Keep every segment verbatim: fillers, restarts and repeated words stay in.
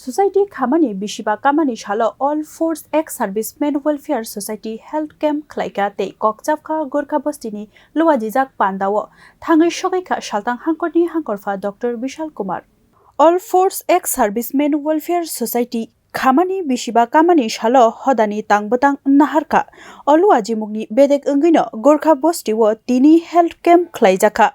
Society khamani bisiba kamani salo All Force Ex Servicemen Welfare Society Health Camp khlaikha tei kokchapkha Gorkha Bostini luajijak pandao thangwi sogwikha saltang hangkorni hangkorpha Doctor Bishal Kumar. All Force Ex Servicemen Welfare Society khamani bisiba kamani salo hodani tangbwtang naharkha. Olu ajimungni bedek wngwino Gorkha Bostio tini health camp khlaijakha.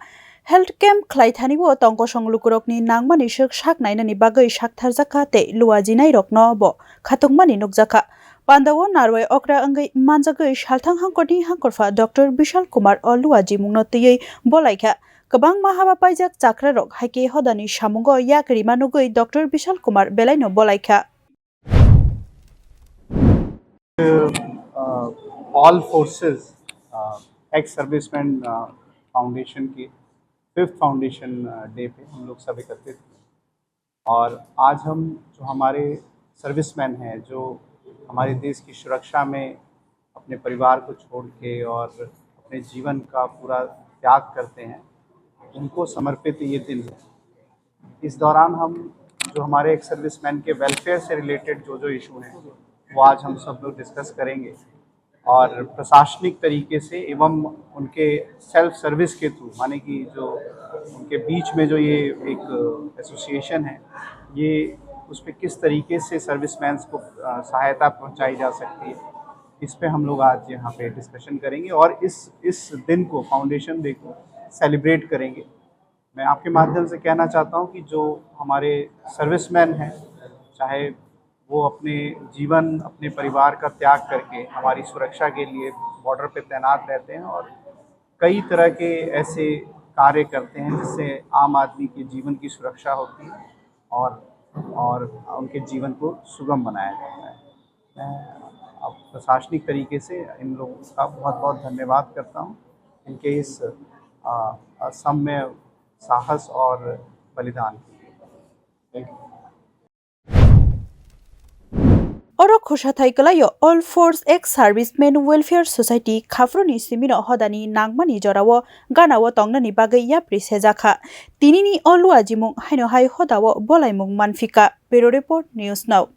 Health camp khlaithani o tongkosong lukurokni nangmani swk sak nainani bagwi saktharjakha tei luajinairokno bo khatungmani nukjakha. Pandao narwai okra wngwi manjagwi salthang hangkorni hangkorpha Doctor Bishal Kumar o luajimungno twiwi bolaikha. Kwbangma haba paijak chakrarok haikhe hodani samungo yak rima nugwi Doctor Bishal Kumar belaino bolaikha. All forces ex serviceman foundation की fifth foundation day पे हम लोग सब एकत्रित हुए और आज हम जो हमारे सर्विसमैन हैं, जो हमारे देश की सुरक्षा में अपने परिवार को छोड़ के और अपने जीवन का पूरा त्याग करते हैं, उनको समर्पित ये दिन है। इस दौरान हम जो हमारे एक्स सर्विसमैन के वेलफेयर से रिलेटेड जो जो इशू हैं, वो आज हम सब लोग डिस्कस करेंगे और प्रशासनिक तरीके से एवं उनके सेल्फ सर्विस के थ्रू, माने कि जो उनके बीच में जो ये एक एसोसिएशन है, ये उस पर किस तरीके से सर्विसमैन्स को अ, सहायता पहुंचाई जा सकती है, इस पे हम लोग आज यहाँ पे डिस्कशन करेंगे और इस इस दिन को, फाउंडेशन डे को सेलिब्रेट करेंगे। मैं आपके माध्यम से कहना चाहता हूँ कि जो हमारे सर्विसमैन हैं, चाहे वो अपने जीवन, अपने परिवार का त्याग करके हमारी सुरक्षा के लिए बॉर्डर पे तैनात रहते हैं और कई तरह के ऐसे कार्य करते हैं जिससे आम आदमी के जीवन की सुरक्षा होती है और और उनके जीवन को सुगम बनाया जाता है। मैं अब प्रशासनिक तरीके से इन लोगों का बहुत बहुत धन्यवाद करता हूँ, इनके इस अ, असम्य साहस और बलिदान के लिए। Thank you. Oro khusathai kwlaio All Force Ex Servicemen Welfare Society khapruni simino hodani nangmani jorao ganao tongnani bagwi yapri sejakha. Tinini o luajimung haino hai hodao bolaimung manphika. Bureau Report, News Now.